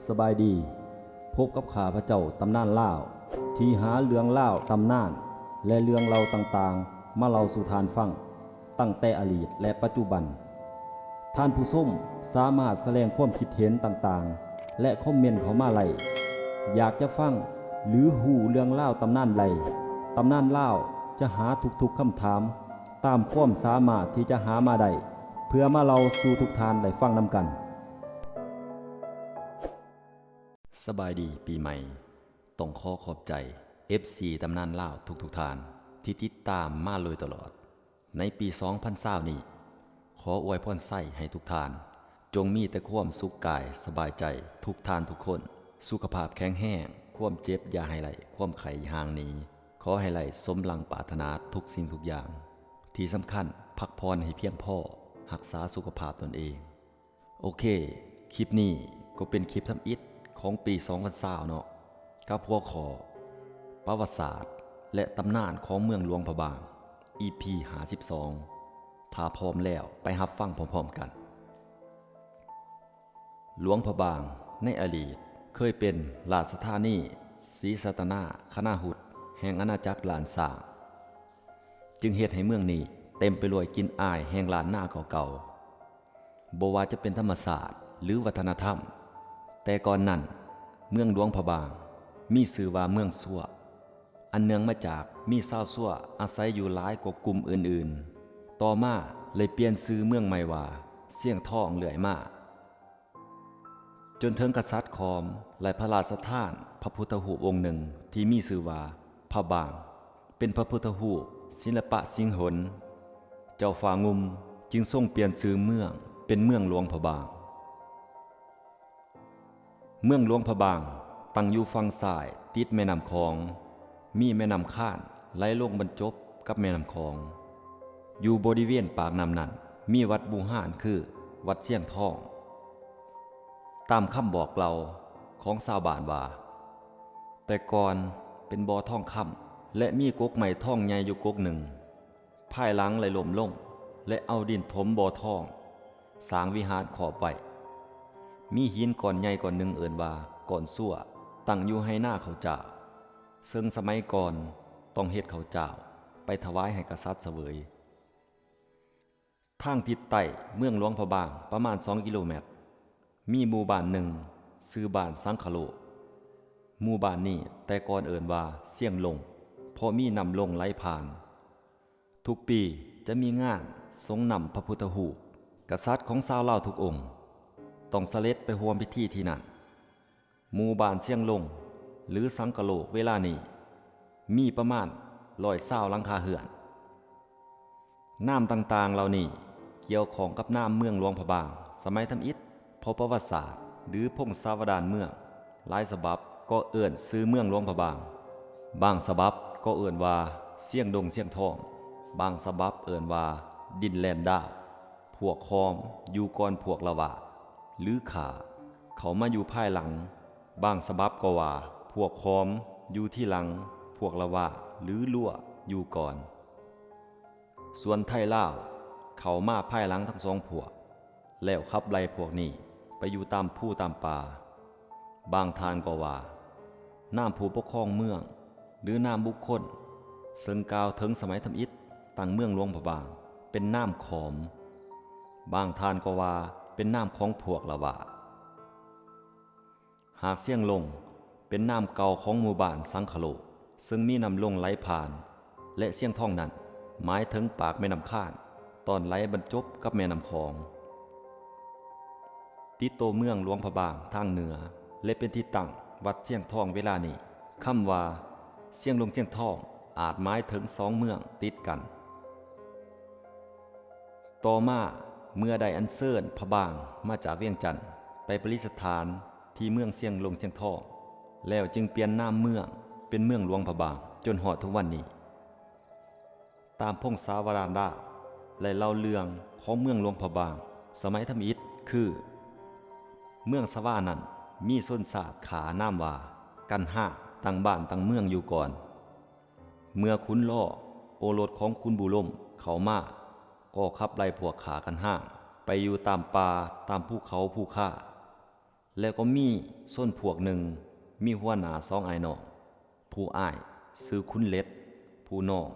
ສະບາຍດີ, ພົບກັບຂ້າພະເຈົ້າຕຳນານລາວ ທີ່ຫາເລື່ອງລາວຕຳນານ ແລະ ເລື່ອງເລົ່າຕ່າງໆ ມາເລົ່າສູ່ທ່ານຟັງ ຕັ້ງແຕ່ອະດີດ ແລະ ປັດຈຸບັນ. ທ່ານຜູ້ຊົມສາມາດສະແດງຄວາມຄິດເຫັນຕ່າງໆ ແລະ ຄອມເມັນເຂົ້າມາໄດ້. ຢາກຈະຟັງ ຫຼື ຮູ້ເລື່ອງລາວຕຳນານໃດ, ຕຳນານລາວຈະຫາທຸກໆຄຳຖາມ ຕາມຄວາມສາມາດທີ່ຈະຫາມາໄດ້ ເພື່ອມາເລົ່າສູ່ທຸກທ່ານໄດ້ຟັງນຳກັນ. ສະບາຍດີປີໃໝ່. ຕ້ອງຂໍຂອບໃຈ ເອັຟຊີ ຕຳນານລາວທຸກໆທ່ານ ທີ່ຕິດຕາມມາໂດຍຕະຫຼອດ. ໃນປີສອງພັນຊາວນີ້ ຂໍອວຍພອນໄຊໃຫ້ທຸກທ່ານ ຈົ່ງມີແຕ່ຄວາມສຸກກາຍສະບາຍໃຈທຸກທ່ານທຸກຄົນ, ສຸຂະພາບແຂງແຮງ, ຄວາມເຈັບຢ່າໃຫ້ໄດ້, ຄວາມໄຂ້ຫ່າງໜີ. ຂໍໃຫ້ໄດ້ສົມດັ່ງປາດຖະໜາທຸກສິ່ງທຸກຢ່າງ. ທີ່ສຳຄັນ, ພັກຜ່ອນໃຫ້ພຽງພໍ, ຮັກສາສຸຂະພາບຕົນເອງ. ໂອເຄ, ຄລິບນີ້ກໍເປັນຄລິບທຳອິດຂອງປີສອງພັນຊາວເນາະ, ກັບຫົວຂໍ້ ປະຫວັດສາດ ແລະ ຕຳນານຂອງເມືອງຫຼວງພະບາງ ອີພີຫ້າສິບສອງ. ຖ້າພ້ອມແລ້ວ, ໄປຮັບຟັງພ້ອມໆກັນ. ຫຼວງພະບາງໃນອະດີດເຄີຍເປັນລາຊະທານີສີສັດຕະນາຄະນາຫຸດແຫ່ງອານາຈັກລ້ານຊ້າງ, ຈຶ່ງເຮັດໃຫ້ເມືອງນີ້ເຕັມໄປດ້ວຍກິ່ນອາຍແຫ່ງລ້ານນາເກົ່າໆ. ບໍ່ວ່າຈະເປັນທຳມະຊາດ ຫຼື ວັດທະນະທຳ, ແຕ່ກ່ອນນັ້ນ ເມືອງຫຼວງພະບາງມີຊື່ວ່າເມືອງຊົ່ວ, ອັນເນື່ອງມາຈາກມີຊາວຊົ່ວອາໄສຢູ່ຫຼາຍກວ່າກຸ່ມອື່ນໆ, ຕໍ່ມາເລີຍປ່ຽນຊື່ເມືອງໃໝ່ວ່າຊຽງທອງເລື້ອຍມາ. ຈົນເຖິງກະສັດຂອມໄດ້ພະລາຊະທານພະພຸດທະຮູບອົງໜຶ່ງທີ່ມີຊື່ວ່າພະບາງ, ເປັນພະພຸດທະຮູບສິລະປະສິງຫົນ, ເຈົ້າຟ້າງຸ່ມຈຶ່ງຊົງປ່ຽນຊື່ເມືອງເປັນເມືອງຫຼວງພະບາງ. ເມືອງຫຼວງພະບາງຕັ້ງຢູ່ຝັ່ງຊ້າຍຕິດແມ່ນ້ຳຂອງ, ມີແມ່ນ້ຳຄານໄຫຼລົງບັນຈົບກັບແມ່ນ້ຳຂອງ. ຢູ່ບໍລິເວນປາກນ້ຳນັ້ນມີວັດບູຮານຄືວັດຊຽງທອງ. ຕາມຄຳບອກເລົ່າຂອງຊາວບ້ານວ່າ ແຕ່ກ່ອນເປັນບໍ່ທອງຄຳ ແລະ ມີກົກໄມ້ທອງໃຫຍ່ຢູ່ກົກໜຶ່ງ, ພາຍຫຼັງໄດ້ລົ້ມລົງ ແລະ ເອົາດິນຖົມບໍ່ທອງ, ສ້າງວິຫານຂອບໄວ້. ມີຫີນກ້ອນໃຫຍ່ກ້ອນໜຶ່ງເອີ້ນວ່າກ້ອນຊົ່ວ, ຕັ້ງຢູ່ໄຮ່ນາເຂົ້າຈ້າວ, ເຊິ່ງສະໄໝກ່ອນຕ້ອງເຮັດເຂົ້າຈ້າວໄປຖວາຍໃຫ້ກະສັດສະເຫວີຍ. ທາງທິດໃຕ້ເມືອງຫຼວງພະບາງປະມານສອງກິໂລແມັດ, ມີໝູ່ບ້ານໜຶ່ງຊື່ບ້ານສັງຄະໂລກ. ໝູ່ບ້ານນີ້ແຕ່ກ່ອນເອີ້ນວ່າຊຽງລົງ, ເພາະມີນ້ຳລົງໄຫຼຜ່ານ. ທຸກປີຈະມີງານສົງນ້ຳພະພຸດທະຮູບກະສັດຂອງຊາວລາວທຸກອົງ, ຕ້ອງສະເດັດໄປຮ່ວມພິທີທີ່ນັ້ນ. ໝູ່ບ້ານຊຽງລົງ ຫຼື ສັງກະໂລກເວລານີ້ ມີປະມານຮ້ອຍຊາວຫຼັງຄາເຮືອນ. ນາມຕ່າງໆເຫຼົ່ານີ້ກ່ຽວຂ້ອງກັບນາມເມືອງຫຼວງພະບາງສະໄໝທຳອິດ, ເພາະປະຫວັດສາດ ຫຼື ພົງສາວະດານເມືອງ ຫຼາຍສະບັບກໍເອີ້ນຊື່ເມືອງຫຼວງພະບາງ, ບາງສະບັບກໍເອີ້ນວ່າຊຽງດົງຊຽງທອງ, ບາງສະບັບເອີ້ນວ່າດິນແລນດາວ. ພວກຂອມຢູ່ກ່ອນພວກລະຫວ່າ ຫຼື ຂ້າ ເຂົ້າມາຢູ່ພາຍຫຼັງ, ບາງສະບັບກໍວ່າພວກຂອມຢູ່ທີຫຼັງພວກລະຫວ່າ ຫຼື ລົວຢູ່ກ່ອນ. ສ່ວນໄທລາວເຂົ້າມາພາຍຫຼັງທັງສອງພວກ ແລ້ວຂັບໄລ່ພວກນີ້ໄປຢູ່ຕາມພູຕາມປ່າ. ບາງທ່ານກໍວ່າ ນາມຜູ້ປົກຄອງເມືອງ ຫຼື ນາມບຸກຄົນ ເຊິ່ງກ່າວເຖິງສະໄໝທຳອິດຕັ້ງເມືອງຫຼວງພະບາງ ເປັນນາມຂອມ. ບາງທ່ານກໍວ່າເປັນນາມຂອງພວກລະຫວ່າ. ຫາກຊຽງລົງ ເປັນນາມເກົ່າຂອງໝູ່ບ້ານສັງຄະໂລກ ເຊິ່ງມີນ້ຳລົງໄຫຼຜ່ານ ແລະ ຊຽງທອງນັ້ນ ໝາຍເຖິງປາກແມ່ນ້ຳຄານ ຕອນໄຫຼບັນຈົບກັບແມ່ນ້ຳຂອງ. ຕິດໂຕເມືອງຫຼວງພະບາງທາງເໜືອ ແລະ ເປັນທີ່ຕັ້ງວັດຊຽງທອງເວລານີ້. ຄຳວ່າຊຽງລົງຊຽງທອງ ອາດໝາຍເຖິງສອງເມືອງຕິດກັນ. ຕໍ່ມາເມື່ອໄດ້ອັນເຊີນພະບາງມາຈາກວຽງຈັນໄປປະດິດສະຖານທີ່ເມືອງຊຽງລົງຊຽງທອງ ແລ້ວຈຶ່ງປ່ຽນນາມເມືອງເປັນເມືອງຫຼວງພະບາງ ຈົນຮອດທຸກວັນນີ້. ຕາມພົງສາວະດານດາ ແລະ ເລົ່າເລື່ອງຂອງເມືອງຫຼວງພະບາງສະໄໝທຳອິດຄື ເມືອງສະຫວານັ້ນມີຊົນຊາດຂ້ານາມວ່າກັນຮາງ ຕັ້ງບ້ານຕັ້ງເມືອງຢູ່ກ່ອນ. ເມື່ອຂຸນລໍ ໂອລົດຂອງຂຸນບູລົມເຂົ້າມາ ກໍຂັບໄລ່ພວກຂ້າກັນຮາງໄປຢູ່ຕາມປ່າຕາມພູເຂົາພູຄາ. ແລ້ວກໍມີຊົນພວກໜຶ່ງ ມີຫົວໜ້າສອງອ້າຍນ້ອງ. ຜູ້ອ້າຍຊື່ຄຸນເລັດ, ຜູ້ນ້ອງ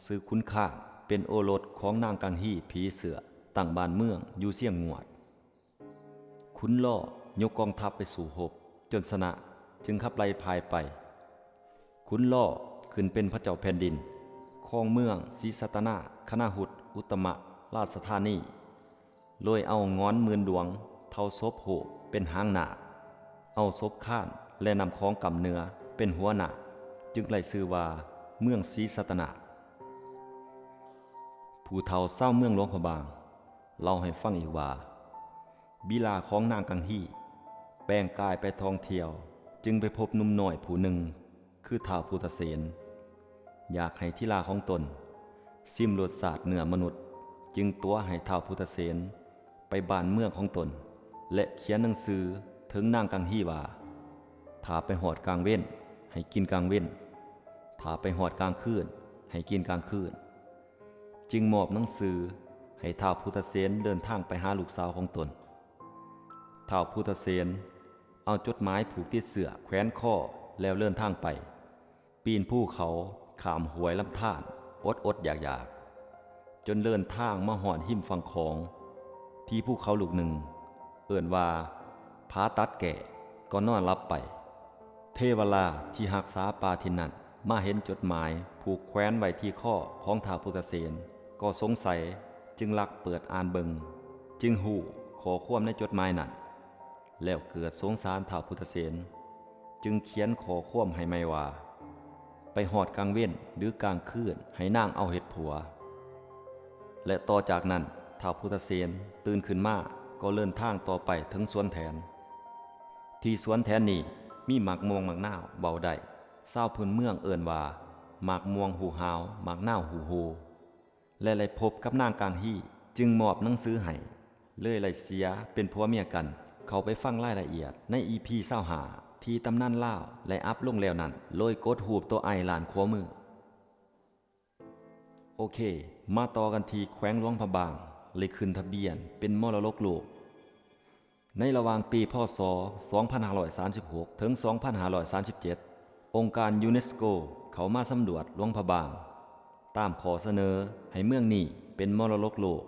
ຊື່ຄຸນຄານ, ເປັນໂອລົດຂອງນາງກັງຮີຜີເສື້ອ ຕັ້ງບ້ານເມືອງຢູ່ຊຽງງວດ. ຂຸນລໍຍົກກອງທັບໄປສູ້ຮົບຈົນຊະນະ ຈຶ່ງຂັບໄລ່ພ່າຍໄປ. ຂຸນລໍຂຶ້ນເປັນພະເຈົ້າແຜ່ນດິນ, ຄອງເມືອງສີສັດຕະນາຄະນະຫຸດອຸດຕະມະລາຊະທານີ ໂດຍເອົາງອນໝື່ນດວງເທົ່າສົບໂຮບເປັນຫາງນາກ, ເອົາສົບຄານ ແລະ ນ້ຳຂອງກຳເໜືອເປັນຫົວນາກ, ຈຶ່ງໄດ້ຊື່ວ່າເມືອງສີສັດຕະນາກ. ຜູ້ເຖົ້າຊາວເມືອງຫຼວງພະບາງເລົ່າໃຫ້ຟັງອີກວ່າ ບິດາຂອງນາງກັງຮີແປງກາຍໄປທ່ອງທ່ຽວ ຈຶ່ງໄປພົບໜຸ່ມນ້ອຍຜູ້ໜຶ່ງ ຄືທ້າວພຸດທະເສນ ຢາກໃຫ້ທິລາຂອງຕົນຊິມລົດຊາດເນື້ອມະນຸດ, ຈຶ່ງຕົວະໃຫ້ທ້າວພຸດທະເສນໄປບ້ານເມືອງຂອງຕົນ ແລະ ຂຽນໜັງສືເຖິງນາງກັງຮີວ່າ ຖ້າໄປຮອດກາງເວັນໃຫ້ກິນກາງເວັນ, ຖ້າໄປຮອດກາງຄືນໃຫ້ກິນກາງຄືນ. ຈຶ່ງມອບໜັງສືໃຫ້ທ້າວພຸດທະເສນເດີນທາງໄປຫາລູກສາວຂອງຕົນ. ທ້າວພຸດທະເສນເອົາຈົດໝາຍຜູກຕິດເສື້ອແຂວນຄໍແລ້ວເດີນທາງໄປ, ປີນພູເຂົາ, ຂ້າມຫ້ວຍລຳທານ, ອົດໆຢາກໆ ຈົນເດີນທາງມາຮອດຮິມຝັ່ງຂອງ ທີ່ພູເຂົາລູກໜຶ່ງເອີ້ນວ່າ ຜາຕັດແກ້ ກໍນອນຫຼັບໄປ. ເທວະລາທີ່ຮັກສາປ່າຖິ່ນນັ້ນມາເຫັນຈົດໝາຍຜູກແຂວນໄວ້ທີ່ຄໍຂອງທ້າວພຸດທະເສນ ກໍສົງໄສ, ຈຶ່ງລັກເປີດອ່ານເບິ່ງ, ຈຶ່ງຮູ້ຂໍ້ຄວາມໃນຈົດໝາຍນັ້ນ ແລ້ວເກີດສົງສານທ້າວພຸດທະເສນ, ຈຶ່ງຂຽນຂໍ້ຄວາມໃຫ້ໃໝ່ວ່າ ໄປຮອດກາງເວັນ ຫຼື ກາງຄືນໃຫ້ນາງເອົາເຮັດຜົວ. ແລະ ຕໍ່ຈາກນັ້ນ ທ້າວພຸດທະເສນຕື່ນຂຶ້ນມາກໍເດີນທາງຕໍ່ໄປເຖິງສວນແຖນ. ທີ່ສວນແຖນນີ້ມີໝາກມ່ວງໝາກນາວເວົ້າໄດ້, ຊາວພື້ນເມືອງເອີ້ນວ່າໝາກມ່ວງຫູຫາວ ໝາກນາວຫູໂຮ ແລະ ໄດ້ພົບກັບນາງກາງຮີ ຈຶ່ງມອບໜັງສືໃຫ້, ເລີຍໄດ້ເສຍເປັນຜົວເມຍກັນ. ເຂົ້າໄປຟັງລາຍລະອຽດໃນອີພີຊາວຫ້າ ທີ່ຕຳນານລາວໄດ້ອັບລົງແລ້ວນັ້ນ ໂດຍກົດຮູບໂຕໄອດ້ານຂວາມື. ໂອເຄ, ມາຕໍ່ກັນທີ່ແຂວງຫຼວງພະບາງ ໄດ້ຂຶ້ນທະບຽນເປັນມໍລະດົກໂລກ. ໃນລະຫວ່າງປີ ພ.ສ. ສອງພັນຫ້າຮ້ອຍສາມສິບຫົກ ເຖິງ ສອງພັນຫ້າຮ້ອຍສາມສິບເຈັດ ອົງການຢູເນສໂກເຂົ້າມາສຳຫຼວດຫຼວງພະບາງ ຕາມຂໍ້ສະເໜີໃຫ້ເມືອງນີ້ເປັນມໍລະດົກໂລກ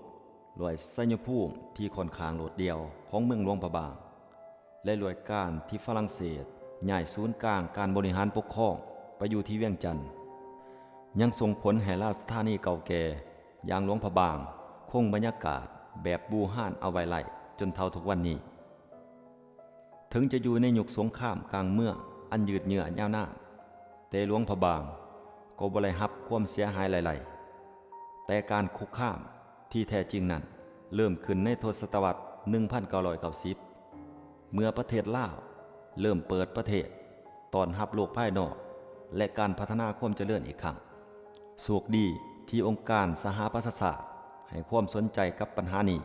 ດ້ວຍໄຊຍະພູມທີ່ຂ້ອນຂ້າງໂດດດ່ຽວຂອງເມືອງຫຼວງພະບາງ ແລະ ດ້ວຍການທີ່ຝຣັ່ງເສດຍ້າຍສູນກາງການບໍລິຫານປົກຄອງໄປຢູ່ທີ່ວຽງຈັນ ຍັງສົ່ງຜົນໃຫ້ລາຊະທານີເກົ່າແກ່ຢ່າງຫຼວງພະບາງຄົງບັນຍາກາດແບບບູຮານເອົາໄວ້ໄດ້ຈົນເທົ່າທຸກວັນນີ້. ເຖິງຈະຢູ່ໃນຍຸກສົງຄາມກາງເມືອງອັນຍືດເຍື້ອຍາວນານ, ແຕ່ຫຼວງພະບາງກໍບໍ່ໄດ້ຮັບຄວາມເສຍຫາຍຫຼາຍໆ. ແຕ່ການຄຸກຄາມທີ່ແທ້ຈິງນັ້ນເລີ່ມຂຶ້ນໃນທົດສະຕະວັດໜຶ່ງພັນເກົ້າຮ້ອຍເກົ້າສິບ ເມື່ອປະເທດລາວເລີ່ມເປີດປະເທດຕ້ອນຮັບໂລກພາຍນອກ ແລະ ການພັດທະນາຄວາມຈະເລີນອີກຄັ້ງ. ໂຊກດີທີ່ອົງການສະຫະປະຊາຊາດໃຫ້ຄວາມສົນໃຈກັບບັນຫານີ້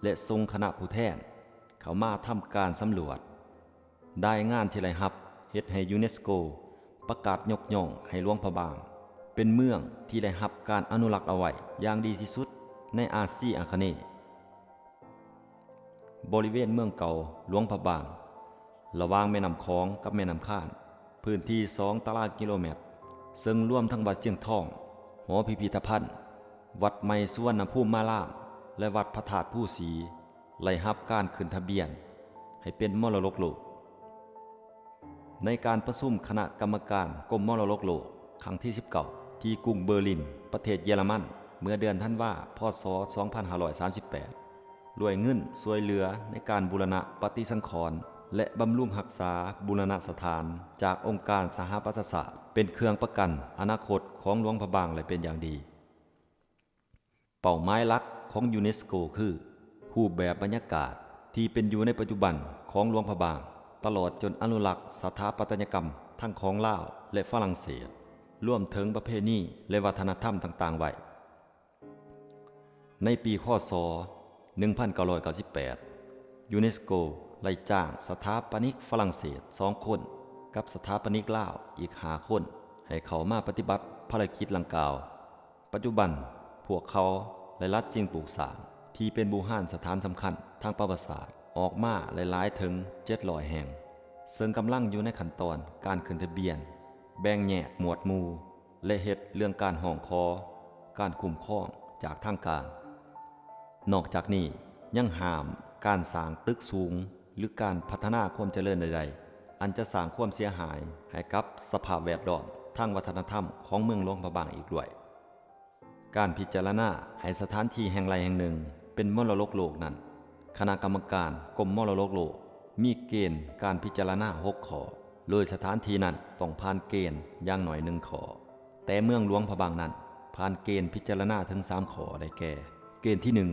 ແລະ ສົ່ງຄະນະຜູ້ແທນເຂົ້າມາທຳການສຳຫຼວດ. ລາຍງານທີ່ໄດ້ຮັບເຮັດໃຫ້ຢູເນສໂກປະກາດຍົກຍ້ອງໃຫ້ຫຼວງພະບາງເປັນເມືອງທີ່ໄດ້ຮັບການອະນຸລັກເອົາໄວ້ຢ່າງດີທີ່ສຸດໃນອາຊີອາຄະເນ. ບໍລິເວນເມືອງເກົ່າຫຼວງພະບາງ ລະຫວ່າງແມ່ນ້ຳຂອງກັບແມ່ນ້ຳຄານ ພື້ນທີ່ສອງຕາລາງກິໂລແມັດ, ເຊິ່ງລວມທັງວັດຊຽງທອງ, ຫໍພິພິທະພັນ, ວັດໃໝ່ສຸວັນນະພູມມາລາມ ແລະ ວັດພະທາດພູສີ ໄດ້ຮັບການຂຶ້ນທະບຽນໃຫ້ເປັນມໍລະດົກໂລກ. ໃນການປະຊຸມຄະນະກຳມະການກົມມໍລະດົກໂລກຄັ້ງທີສິບເກົ້າ ທີ່ກຸງເບີລິນ ປະເທດເຢຍລະມັນ ເມື່ອເດືອນທັນວາ ພ.ສ. ສອງພັນຫ້າຮ້ອຍສາມສິບແປດ ດ້ວຍເງິນຊ່ວຍເຫຼືອໃນການບູລະນະປະຕິສັງຂອນ ແລະ ບຳລຸງຮັກສາບູລະນະສະຖານຈາກອົງການສະຫະປະຊາຊາດ ເປັນເຄື່ອງປະກັນອະນາຄົດຂອງຫຼວງພະບາງໄດ້ເປັນຢ່າງດີ. ເປົ້າໝາຍຫຼັກຂອງຢູເນສໂກຄື ຮູບແບບບັນຍາກາດທີ່ເປັນຢູ່ໃນປັດຈຸບັນຂອງຫຼວງພະບາງ, ຕະຫຼອດຈົນອະນຸລັກສະຖາປັດຕະຍະກຳທັງຂອງລາວ ແລະ ຝຣັ່ງເສດ, ລວມເຖິງປະເພນີ ແລະ ວັດທະນະທຳຕ່າງໆໄວ້. ໃນປີ ຄ.ສ. ໜຶ່ງພັນເກົ້າຮ້ອຍເກົ້າສິບແປດ ຢູເນສໂກໄດ້ຈ້າງສະຖາປະນິກຝຣັ່ງເສດສອງຄົນ ກັບສະຖາປະນິກລາວອີກຫ້າຄົນ ໃຫ້ເຂົ້າມາປະຕິບັດພາລະກິດດັ່ງກ່າວ. ປັດຈຸບັນ, ພວກເຂົາໄດ້ລັດສິ່ງປູກສ້າງທີ່ເປັນບູຮານສະຖານສຳຄັນທາງປະຫວັດສາດ ອອກມາຫຼາຍໆເຖິງເຈັດຮ້ອຍແຫ່ງ, ເຊິ່ງກຳລັງຢູ່ໃນຂັ້ນຕອນການຂຶ້ນທະບຽນ, ແບ່ງແຍກໝວດໝູ່ ແລະ ເຮັດເລື່ອງການຮ້ອງຂໍການຄຸ້ມຄອງຈາກທາງການ. ນອກຈາກນີ້ຍັງຫ້າມການສ້າງຕຶກສູງ ຫຼື ການພັດທະນາຄວາມຈະເລີນໃດໆ ອັນຈະສ້າງຄວາມເສຍຫາຍໃຫ້ກັບສະພາບແວດລ້ອມທາງວັດທະນະທຳຂອງເມືອງຫຼວງພະບາງອີກດ້ວຍ. ການພິຈາລະນາໃຫ້ສະຖານທີ່ແຫ່ງໃດແຫ່ງໜຶ່ງເປັນມໍລະດົກໂລກນັ້ນ, ຄະນະກຳມະການກົມມໍລະດົກໂລກມີເກນການພິຈາລະນາຫົກຂໍ້, ໂດຍສະຖານທີ່ນັ້ນຕ້ອງຜ່ານເກນຢ່າງໜ້ອຍໜຶ່ງຂໍ້, ແຕ່ເມືອງຫຼວງພະບາງນັ້ນຜ່ານເກນພິຈາລະນາເຖິງສາມຂໍ້ ໄດ້ແກ່: ເກນທີໜຶ່ງ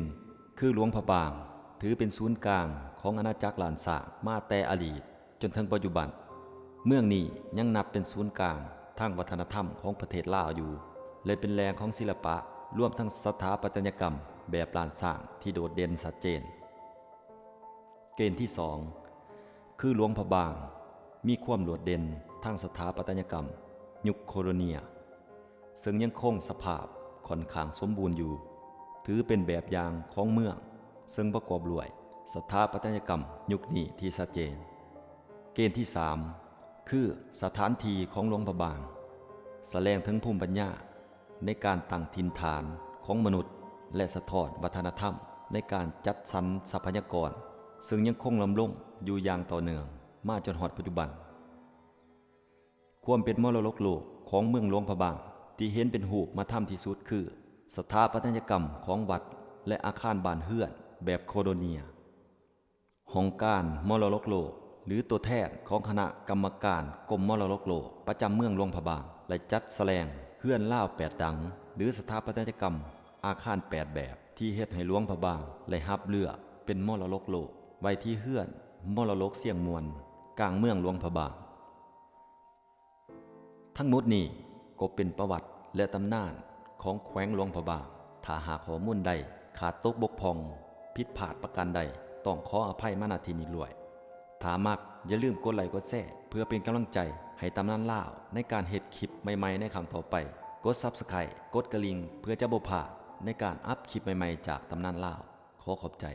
ຄືຫຼວງພະບາງຖືເປັນສູນກາງຂອງອານາຈັກລ້ານຊ້າງມາແຕ່ອະດີດ ຈົນເຖິງປັດຈຸບັນ. ເມືອງນີ້ຍັງນັບເປັນສູນກາງທາງວັດທະນະທຳຂອງປະເທດລາວຢູ່ ແລະ ເປັນແຫຼ່ງຂອງສິລະປະ ລວມທັງສະຖາປັດຕະຍະກຳແບບລ້ານຊ້າງທີ່ໂດດເດັ່ນຊັດເຈນ. ເກນທີສອງ ຄືຫຼວງພະບາງມີຄວາມໂດດເດັ່ນທາງສະຖາປັດຕະຍະກຳຍຸກໂຄໂລເນຍ ເຊິ່ງຍັງຄົງສະພາບຂ້ອນຂ້າງສົມບູນຢູ່, ຖືເປັນແບບຢ່າງຂອງເມືອງເຊິ່ງປະກອບດ້ວຍສະຖາປັດຕະຍະກຳຍຸກນີ້ທີ່ຊັດເຈນ. ເກນທີສາມ ຄືສະຖານທີ່ຂອງຫຼວງພະບາງ ສະແດງເຖິງພູມປັນຍາໃນການຕັ້ງຖິ່ນຖານຂອງມະນຸດ ແລະ ສະທ້ອນວັດທະນະທຳໃນການຈັດສັນຊັບພະຍາກອນ ເຊິ່ງຍັງຄົງດຳລົງຢູ່ຢ່າງຕໍ່ເນື່ອງມາຈົນຮອດປັດຈຸບັນ. ຄວາມເປັນມໍລະດົກໂລກຂອງເມືອງຫຼວງພະບາງທີ່ເຫັນເປັນຮູບມະທຳທີ່ສຸດຄື ສະຖາປັດຕະຍະກຳຂອງວັດ ແລະ ອາຄານບ້ານເຮືອນແບບໂຄໂລເນຍ. ຫ້ອງການມໍລະດົກໂລກ ຫຼື ຕົວແທນຂອງຄະນະກຳມະການກົມມໍລະດົກໂລກປະຈຳເມືອງຫຼວງພະບາງ ໄດ້ຈັດສະແດງເຮືອນລາວແປດຫຼັງ ຫຼື ສະຖາປັດຕະຍະກຳອາຄານແປດແບບ ທີ່ເຮັດໃຫ້ຫຼວງພະບາງໄດ້ຮັບເລືອກເປັນມໍລະດົກໂລກໄວ້ທີ່ເຮືອນມໍລະດົກຊຽງມ່ວນ ກາງເມືອງຫຼວງພະບາງ. ທັງໝົດນີ້ກໍເປັນປະຫວັດ ແລະ ຕຳນານຂອງແຂວງຫຼວງພະບາງ. ຖ້າຫາກຂໍ້ມູນໃດຂາດຕົກບົກຜ່ອງ, ຜິດພາດປະການໃດ, ຕ້ອງຂໍອະໄພມາ ນະ ທີ່ນີ້ດ້ວຍ. ຖ້າມັກ, ຢ່າລືມກົດໄລກົດແຊ ເພື່ອເປັນກຳລັງໃຈໃຫ້ຕຳນານລາວໃນການເຮັດຄລິບໃໝ່ໆໃນຄັ້ງຕໍ່ໄປ. ກົດ Subscribe ກົດກະລິ່ງ ເພື່ອຈະບໍ່ພາດໃນການອັບຄລິບໃໝ່ໆຈາກຕຳນານລາວ. ຂໍຂອບໃຈ.